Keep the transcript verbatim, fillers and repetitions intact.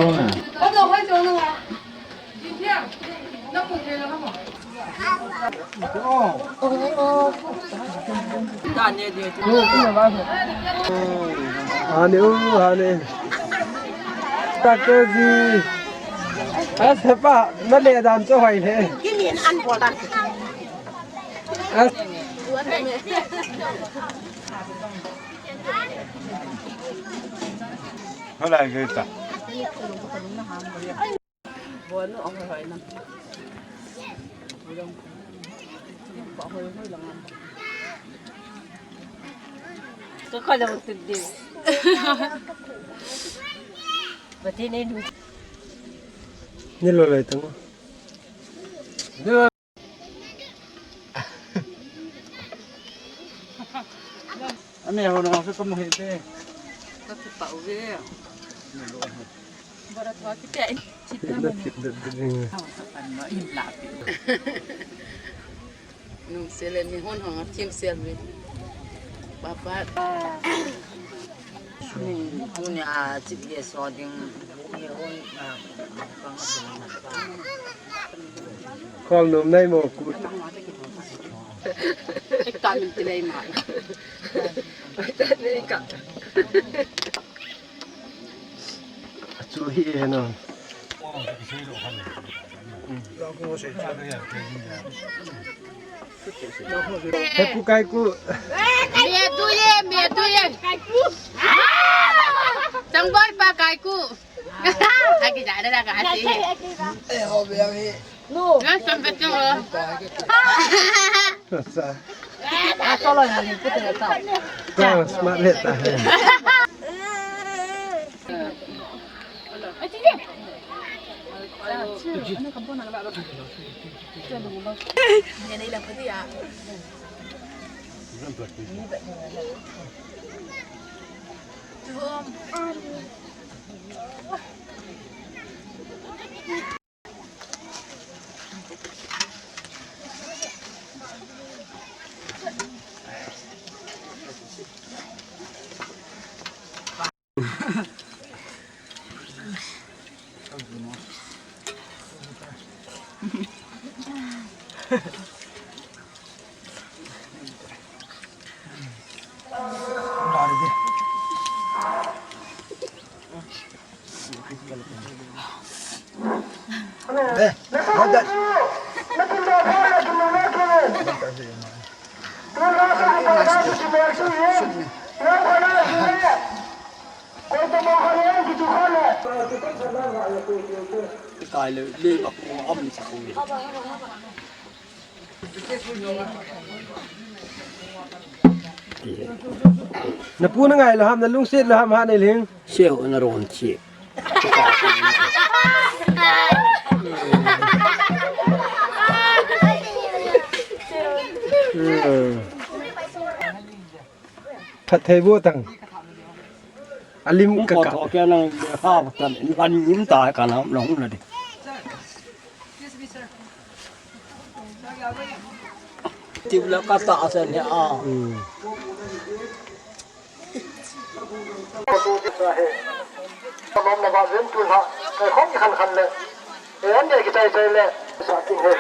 Hane, o, hane. Takeji. As hepa, na le dan chu hoi le. Kinin an bol dan. As. Hola, Greta. Ni lo lai tang. Ani ho na se kamu hite. Ka ti pa uve. Bara thua kiti ai. Chita mo. Nung sele mi hon hon thim sel mi. Papa. Ni, tuni a chip ye so ding. Ni hon a. Kol num nai mo ku. Ek ta min tilai ma. Ek ta min ka. Chu hi e no. He pu kai ku. Me tu ye, me tu ye. Changboi pa kai ku. Aki ja da ka ati. Eh, ho be ang hi. Ngan sampai tu. Sa. Ko smart le ta. Kai le, le bak ko am sa ko. Na pu na ngai lo ham, na lungset lo ham, ha nei lhing. Seo na ron chi. Hmm. Phatthei bu tang. Alim ka ka. Ko to ke na ha tan in kan nim ta ka na na hun na de. Tiu la ka ta sa ne a. Hmm. Ka nom na ba zen tu la. Kai khong khan khan le. E an de ki tai tai le. Sa ti he.